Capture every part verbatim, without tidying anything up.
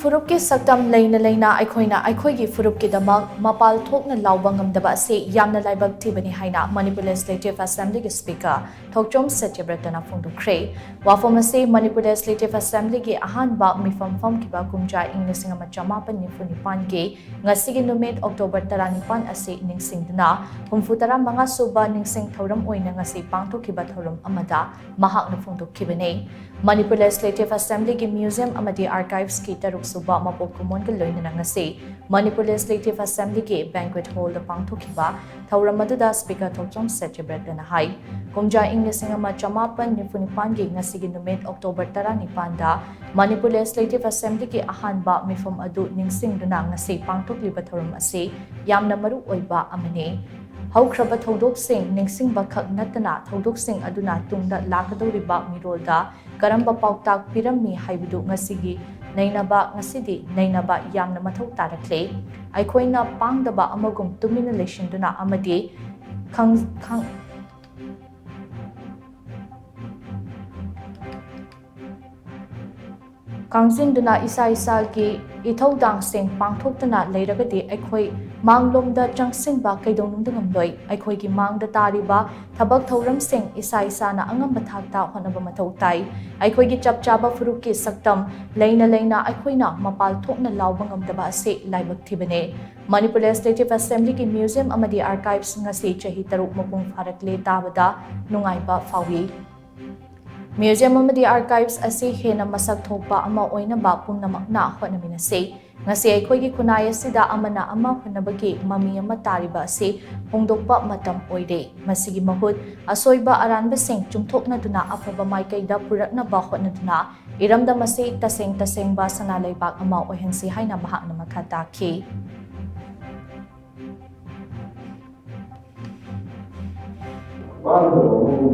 ꯐꯨꯔꯨꯞꯀꯤ ꯁꯛꯇꯝ ꯂꯩꯅ ꯂꯩꯅ ꯑꯩꯈꯣꯏꯅ ꯑꯩꯈꯣꯏꯒꯤ ꯐꯨꯔꯨꯞꯀꯤꯗꯃꯛ ꯃꯄꯥꯜ ꯊꯣꯛꯅ ꯂꯥꯎꯕ ꯉꯝꯗꯕ ꯑꯁꯤ ꯌꯥꯝꯅ ꯂꯥꯏꯕꯛ ꯊꯤꯕꯅꯤ ꯍꯥꯏꯅ ꯃꯅꯤꯄꯨꯔ ꯂꯦꯖꯤꯁꯂꯦꯇꯤꯚ ꯑꯦꯁꯦꯝꯕ꯭ꯂꯤꯒꯤ ꯁ꯭ꯄꯤꯀꯔ ꯊꯣꯛꯆꯣꯝ ꯁꯇ꯭ꯌꯕ꯭ꯔꯇꯅ ꯐꯣꯡꯗꯣꯛꯈ꯭ꯔꯦ꯫ ꯋꯥꯐꯝ ꯑꯁꯤ ꯃꯅꯤꯄꯨꯔ ꯂꯦꯖꯤꯁꯂꯦꯇꯤꯚ ꯑꯦꯁꯦꯝꯕ꯭ꯂꯤꯒꯤ ꯑꯍꯥꯟꯕ ꯃꯤꯐꯝ ꯐꯝꯈꯤꯕ ꯀꯨꯝꯖꯥ ꯏꯪ ꯂꯤꯁꯤꯡ ꯑꯃ ꯆꯃꯥꯄꯟ ꯅꯤꯐꯨ ꯅꯤꯄꯥꯟꯒꯤ ꯉꯁꯤꯒꯤ ꯅꯨꯃꯤꯠ ꯑꯣꯛꯇꯣꯕꯔ ꯇꯔꯥꯅꯤꯄꯥꯟ ꯑꯁꯤ ꯅꯤꯡꯁꯤꯡꯗꯨꯅ ꯍꯨꯝꯐꯨ ꯇꯔꯥ ꯃꯉꯥ ꯁꯨꯕ ꯅꯤꯡꯁꯤꯡ ꯊꯧꯔꯝ ꯑꯣꯏꯅ ꯉꯁꯤ ꯄꯥꯡꯊꯣꯛꯈꯤꯕ ꯊꯧꯔꯝ ꯑꯃꯗ ꯃꯍꯥꯛꯅ ꯐꯣꯡꯗꯣꯛꯈꯤꯕꯅꯤ꯫ ꯃꯅꯤꯄꯨꯔ ꯂꯦꯖꯤꯁꯂꯦꯇꯤꯚ ꯑꯦꯁꯦꯝꯕ꯭ꯂꯤꯒꯤ ꯃ꯭ꯌꯨꯖꯤꯌꯝ ꯑꯃꯗꯤ ꯑꯥꯔꯀꯥꯏꯚꯁꯀꯤ ꯇꯔꯨꯛ ꯁꯨꯕ ꯃꯄꯣꯛ ꯀꯨꯝꯑꯣꯟꯒ ꯂꯣꯏꯅꯅ ꯉꯁꯤ ꯃꯅꯤꯄꯨꯔ ꯂꯦꯖꯤꯁꯂꯦꯇꯤꯚ ꯑꯦꯁꯦꯝꯕ꯭ꯂꯤꯒꯤ ꯕꯦꯡꯀ꯭ꯋꯦꯠ ꯍꯣꯜꯗ ꯄꯥꯡꯊꯣꯛꯈꯤꯕ ꯊꯧꯔꯝ ꯑꯗꯨꯗ ꯁ꯭ꯄꯤꯀꯔ ꯊꯣꯛꯆꯣꯝ ꯁꯇ꯭ꯌꯕ꯭ꯔꯇꯅ ꯍꯥꯏ, ꯀꯨꯝꯖꯥ ꯏꯪ ꯂꯤꯁꯤꯡ ꯑꯃ ꯆꯃꯥꯄꯟ ꯅꯤꯐꯨ ꯅꯤꯄꯥꯟꯒꯤ ꯉꯁꯤꯒꯤ ꯅꯨꯃꯤꯠ ꯑꯣꯛꯇꯣꯕꯔ ꯇꯔꯥꯅꯤꯄꯥꯟꯗ ꯃꯅꯤꯄꯨꯔ ꯂꯦꯖꯤꯁꯂꯦꯇꯤꯚ ꯑꯦꯁꯦꯝꯕ꯭ꯂꯤꯒꯤ ꯑꯍꯥꯟꯕ ꯃꯤꯐꯝ ꯑꯗꯨ ꯅꯤꯡꯁꯤꯡꯗꯨꯅ ꯉꯁꯤ ꯄꯥꯡꯊꯣꯛꯂꯤꯕ ꯊꯧꯔꯝ ꯑꯁꯤ ꯌꯥꯝꯅ ꯃꯔꯨ ꯑꯣꯏꯕ ꯑꯃꯅꯤ꯫ ꯍꯧꯈ꯭ꯔꯕ ꯊꯧꯗꯣꯛꯁꯤꯡ ꯅꯤꯡꯁꯤꯡꯕ ꯈꯛ ꯅꯠꯇꯅ ꯊꯧꯗꯣꯛꯁꯤꯡ ꯑꯗꯨꯅ ꯇꯨꯡꯗ ꯂꯥꯛꯀꯗꯧꯔꯤꯕ ꯃꯤꯔꯣꯜꯗ ꯀꯔꯝꯕ ꯄꯥꯎꯇꯥꯛ ꯄꯤꯔꯝꯃꯤ ꯍꯥꯏꯕꯗꯨ ꯉꯁꯤꯒꯤ ꯅꯩꯅꯕ, ꯉꯁꯤꯗꯤ ꯅꯩꯅꯕ ꯌꯥꯝꯅ ꯃꯊꯧ ꯇꯥꯔꯛꯂꯦ꯫ ꯑꯩꯈꯣꯏꯅ ꯄꯥꯡꯗꯕ ꯑꯃꯒꯨꯝ ꯇꯨꯃꯤꯟꯅ ꯂꯩꯁꯤꯟꯗꯨꯅ ꯑꯃꯗꯤ ꯈꯪ-, ꯈꯪ-, ꯈꯪꯖꯤꯟꯗꯨꯅ ꯏꯁꯥ ꯏꯁꯥꯒꯤ ꯏꯊꯧꯗꯥꯡꯁꯤꯡ ꯄꯥꯡꯊꯣꯛꯇꯨꯅ ꯂꯩꯔꯒꯗꯤ ꯑꯩꯈꯣꯏ ꯃꯥꯡꯂꯣꯝꯗ ꯆꯪꯁꯤꯟꯕ ꯀꯩꯗꯧꯅꯨꯡꯗ ꯉꯝꯂꯣꯏ꯫ ꯑꯩꯈꯣꯏꯒꯤ ꯃꯥꯡꯗ ꯇꯥꯔꯤꯕ ꯊꯕꯛ ꯊꯧꯔꯝꯁꯤꯡ ꯏꯁꯥ ꯏꯁꯥꯅ ꯑꯉꯝꯕ ꯊꯥꯛꯇ ꯍꯣꯠꯅꯕ ꯃꯊꯧ ꯇꯥꯏ꯫ ꯑꯩꯈꯣꯏꯒꯤ ꯆꯞ ꯆꯥꯕ ꯐꯨꯔꯨꯞꯀꯤ ꯁꯛꯇꯝ ꯂꯩꯅ ꯂꯩꯅ ꯑꯩꯈꯣꯏꯅ ꯃꯄꯥꯜ ꯊꯣꯛꯅ ꯂꯥꯎꯕ ꯉꯝꯗꯕ ꯑꯁꯤ ꯂꯥꯏꯕꯛ ꯊꯤꯕꯅꯤ꯫ ꯃꯅꯤꯄꯨꯔ ꯂꯦꯖꯤꯁꯂꯦꯇꯤꯚ ꯑꯦꯁꯦꯝꯕ꯭ꯂꯤꯒꯤ ꯃ꯭ꯌꯨꯖꯤꯌꯝ ꯑꯃꯗꯤ ꯑꯥꯔꯀꯥꯏꯚꯁ ꯉꯁꯤ ꯆꯍꯤ ꯇꯔꯨꯛ ꯃꯄꯨꯡ ꯐꯥꯔꯛꯂꯦ ꯇꯥꯕꯗ ꯅꯨꯡꯉꯥꯏꯕ ꯐꯥꯎꯏ꯫ ꯃ꯭ꯌꯨꯖꯤꯌꯝ ꯑꯃꯗꯤ ꯑꯥꯔꯀꯥꯏꯚꯁ ꯑꯁꯤ ꯍꯦꯟꯅ ꯃꯁꯛ ꯊꯣꯛꯄ ꯑꯃ ꯑꯣꯏꯅꯕ ꯄꯨꯝꯅꯃꯛꯅ ꯍꯣꯠꯅꯃꯤꯟꯅꯁꯤ꯫ ꯉꯁꯤ ꯑꯩꯈꯣꯏꯒꯤ ꯈꯨꯟꯅꯥꯏ ꯑꯁꯤꯗ ꯑꯃꯅ ꯑꯃ ꯍꯨꯟꯅꯕꯒꯤ ꯃꯃꯤ ꯑꯃ ꯇꯥꯔꯤꯕ ꯑꯁꯤ ꯍꯣꯡꯗꯣꯛꯄ ꯃꯇꯝ ꯑꯣꯏꯔꯦ꯫ ꯃꯁꯤꯒꯤ ꯃꯍꯨꯠ ꯑꯁꯣꯏꯕ ꯑꯔꯥꯟꯕꯁꯤꯡ ꯆꯨꯝꯊꯣꯛꯅꯗꯨꯅ ꯑꯐꯕ ꯃꯥꯏꯀꯩꯗ ꯄꯨꯔꯛꯅꯕ ꯍꯣꯠꯅꯗꯨꯅ ꯏꯔꯝꯗꯝ ꯑꯁꯤ ꯇꯁꯦꯡ ꯇꯁꯦꯡꯕ ꯁꯅꯥ ꯂꯩꯕꯥꯛ ꯑꯃ ꯑꯣꯏꯍꯟꯁꯤ ꯍꯥꯏꯅ ꯃꯍꯥꯛꯅ ꯃꯈꯥ ꯇꯥꯈꯤ꯫ ꯄꯥꯡꯗꯕ ꯑꯃꯕꯨ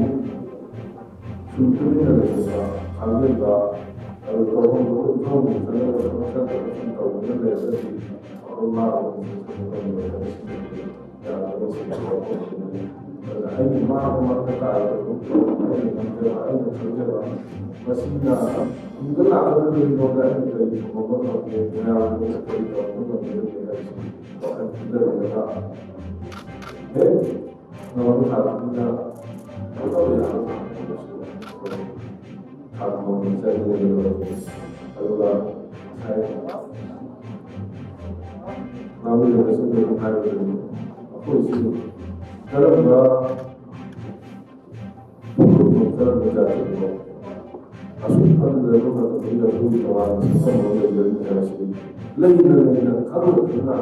ꯁꯨꯝ ꯇꯨꯃꯤꯟꯅ ꯂꯩꯁꯤꯟꯕ, ꯈꯪꯖꯤꯟꯕ, ꯑꯗꯨ ꯇꯧꯐꯝ ꯊꯣꯛꯄ ꯏꯊꯧ ꯆꯠꯅꯕ ꯊꯕꯛ ꯆꯠꯇꯕ ꯁꯨꯝ ꯇꯧꯗꯨꯅ ꯂꯩꯔꯒꯗꯤ ꯑꯩꯈꯣꯏ ꯃꯥ ꯑꯣꯏꯅ ꯁꯨꯝ ꯇꯧꯕ ꯊꯕꯛꯁꯤꯡ ꯑꯗꯨ ꯌꯥꯗꯕ ꯁꯨꯝ ꯇꯧꯔꯛꯄꯅꯤ꯫ ꯑꯗꯨꯅ ꯑꯩꯒꯤ ꯃꯥꯅ ꯃꯔꯛꯇ ꯇꯥꯔꯤꯕ ꯊꯕꯛꯇꯣ ꯑꯩꯅ ꯉꯝꯖꯕ, ꯑꯩꯅ ꯈꯪꯖꯕ, ꯃꯁꯤꯅ ꯇꯨꯡꯗ ꯂꯥꯛꯀꯗꯧꯔꯤꯕ ꯃꯤꯉꯣꯟꯗ ꯑꯩꯅ ꯀꯔꯤ ꯐꯪꯍꯟꯕ ꯉꯝꯒꯦ, ꯃꯌꯥꯝꯒꯤ ꯃꯔꯛꯇ ꯀꯔꯤ ꯇꯧꯍꯟꯕ ꯉꯝꯒꯗꯒꯦ ꯍꯥꯏꯕꯁꯤ ꯋꯥꯈꯜ ꯈꯟꯊꯔꯒ ꯍꯦꯛ ꯉꯝꯕ ꯊꯥꯛꯇ ꯍꯣꯠꯅꯕ ꯌꯥꯕ ꯊꯥꯛꯇ ꯊꯥꯛ ꯑꯃ ꯆꯠꯅꯤꯡꯉꯦ꯫ ꯑꯗꯨꯒ ꯉꯁꯥꯏ ꯉꯥꯡꯕꯤꯔꯤꯕꯁꯤꯡꯗꯨ ꯍꯥꯏꯕꯗꯨꯅꯤ꯫ ꯑꯩꯈꯣꯏꯁꯤ ꯀꯔꯝꯕ ꯐꯨꯔꯨꯞꯅꯣ, ꯀꯔꯝꯕ ꯖꯥꯇꯤꯅꯣ, ꯑꯁꯨꯛ ꯀꯟꯅ ꯂꯩꯕ ꯃꯇꯝꯗ ꯑꯩꯈꯣꯏꯒꯤ ꯇꯣꯉꯥꯟꯕ ꯁꯛꯇꯝ ꯑꯃ ꯂꯩꯖꯔꯤꯕꯅꯤ ꯍꯥꯏꯕꯁꯤ ꯂꯩꯅ ꯂꯩꯅ ꯈꯪꯅ ꯈꯪꯅ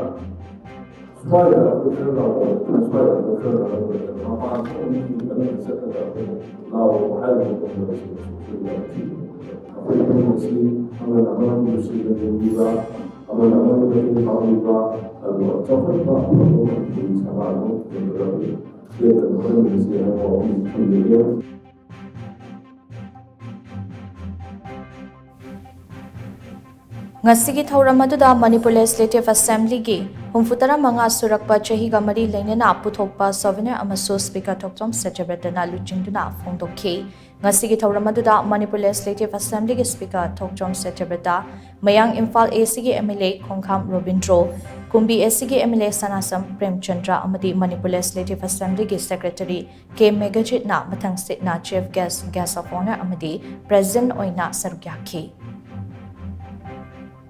ꯁ꯭ꯋꯥꯏꯗ ꯑꯩꯈꯣꯏ ꯈꯔ ꯂꯥꯎꯕ, ꯁ꯭ꯋꯥꯏꯗ ꯑꯩꯈꯣꯏ ꯈꯔ ꯂꯥꯎꯕ, ꯃꯄꯥꯟ ꯊꯣꯛꯅ ꯃꯤ ꯃꯅꯨꯡꯗ ꯆꯠꯂꯒ ꯑꯩꯈꯣꯏꯅ ꯂꯥꯎꯕ ꯍꯥꯏꯕ ꯃꯇꯝꯗ ꯑꯩꯈꯣꯏ ꯌꯥꯝ ꯊꯤꯅ ꯑꯩꯈꯣꯏ ꯄꯨꯝꯅꯃꯛꯁꯤ ꯑꯃꯅ ꯑꯃꯕꯨ ꯅꯨꯡꯁꯤꯅ ꯌꯦꯡꯕꯤꯕ, ꯑꯃꯅ ꯑꯃꯒꯤ ꯃꯇꯦꯡ ꯄꯥꯡꯕꯤꯕ, ꯑꯗꯨꯒ ꯆꯥꯎꯈꯠꯄ ꯑꯐꯕ ꯃꯅꯤꯄꯨꯔꯤ ꯁꯃꯥꯖ ꯑꯃ ꯄꯨꯟꯕꯗ ꯂꯦꯞꯇꯅ ꯍꯣꯠꯅꯃꯤꯟꯅꯁꯤ ꯍꯥꯏꯕ ꯋꯥꯐꯝꯁꯤ ꯊꯝꯖꯒꯦ꯫ ꯉꯁꯤꯒꯤ ꯊꯧꯔꯝ ꯑꯗꯨꯗ ꯃꯅꯤꯄꯨꯔ ꯂꯦꯖꯤꯁꯂꯦꯇꯤꯚ ꯑꯦꯁꯦꯝꯕ꯭ꯂꯤꯒꯤ ꯍꯨꯝꯐꯨꯇꯔꯥ ꯃꯉꯥ ꯁꯨꯔꯛꯄ ꯆꯍꯤꯒ ꯃꯔꯤ ꯂꯩꯅꯅ ꯄꯨꯊꯣꯛꯄ ꯁꯣꯚꯦꯅꯤꯌꯔ ꯑꯃꯁꯨ ꯁ꯭ꯄꯤꯀꯔ ꯊꯣꯛꯆꯣꯝ ꯁꯇ꯭ꯌꯕ꯭ꯔꯇꯅ ꯂꯨꯆꯤꯡꯗꯨꯅ ꯐꯣꯡꯗꯣꯛꯈꯤ꯫ ꯉꯁꯤꯒꯤ ꯊꯧꯔꯝ ꯑꯗꯨꯗ ꯃꯅꯤꯄꯨꯔ ꯂꯦꯖꯤꯁꯂꯦꯇꯤꯚ ꯑꯦꯁꯦꯝꯕ꯭ꯂꯤꯒꯤ ꯁ꯭ꯄꯤꯀꯔ ꯊꯣꯛꯆꯣꯝ ꯁꯇ꯭ꯌꯕ꯭ꯔꯇ, ꯃꯌꯥꯡ ꯏꯝꯐꯥꯜ ꯑꯦꯁꯤꯒꯤ M L A Khongkham Robindro, Kumbi ꯑꯦꯁꯤꯒꯤ M L A Sanasam Premchandra ꯑꯃꯗꯤ ꯃꯅꯤꯄꯨꯔ ꯂꯦꯖꯤꯁꯂꯦꯇꯤꯚ ꯑꯦꯁꯦꯝꯕ꯭ꯂꯤꯒꯤ ꯁꯦꯀ꯭ꯔꯦꯇꯔꯤ ꯀꯦ ꯃꯦꯘꯖꯤꯠꯅ ꯃꯊꯪꯁꯤꯠꯅ chief guest, guest of honour ꯑꯃꯗꯤ ꯄ꯭ꯔꯦꯁꯤꯗꯦꯟꯠ ꯑꯣꯏꯅ ꯁꯔꯨꯛ ꯌꯥꯈꯤ꯫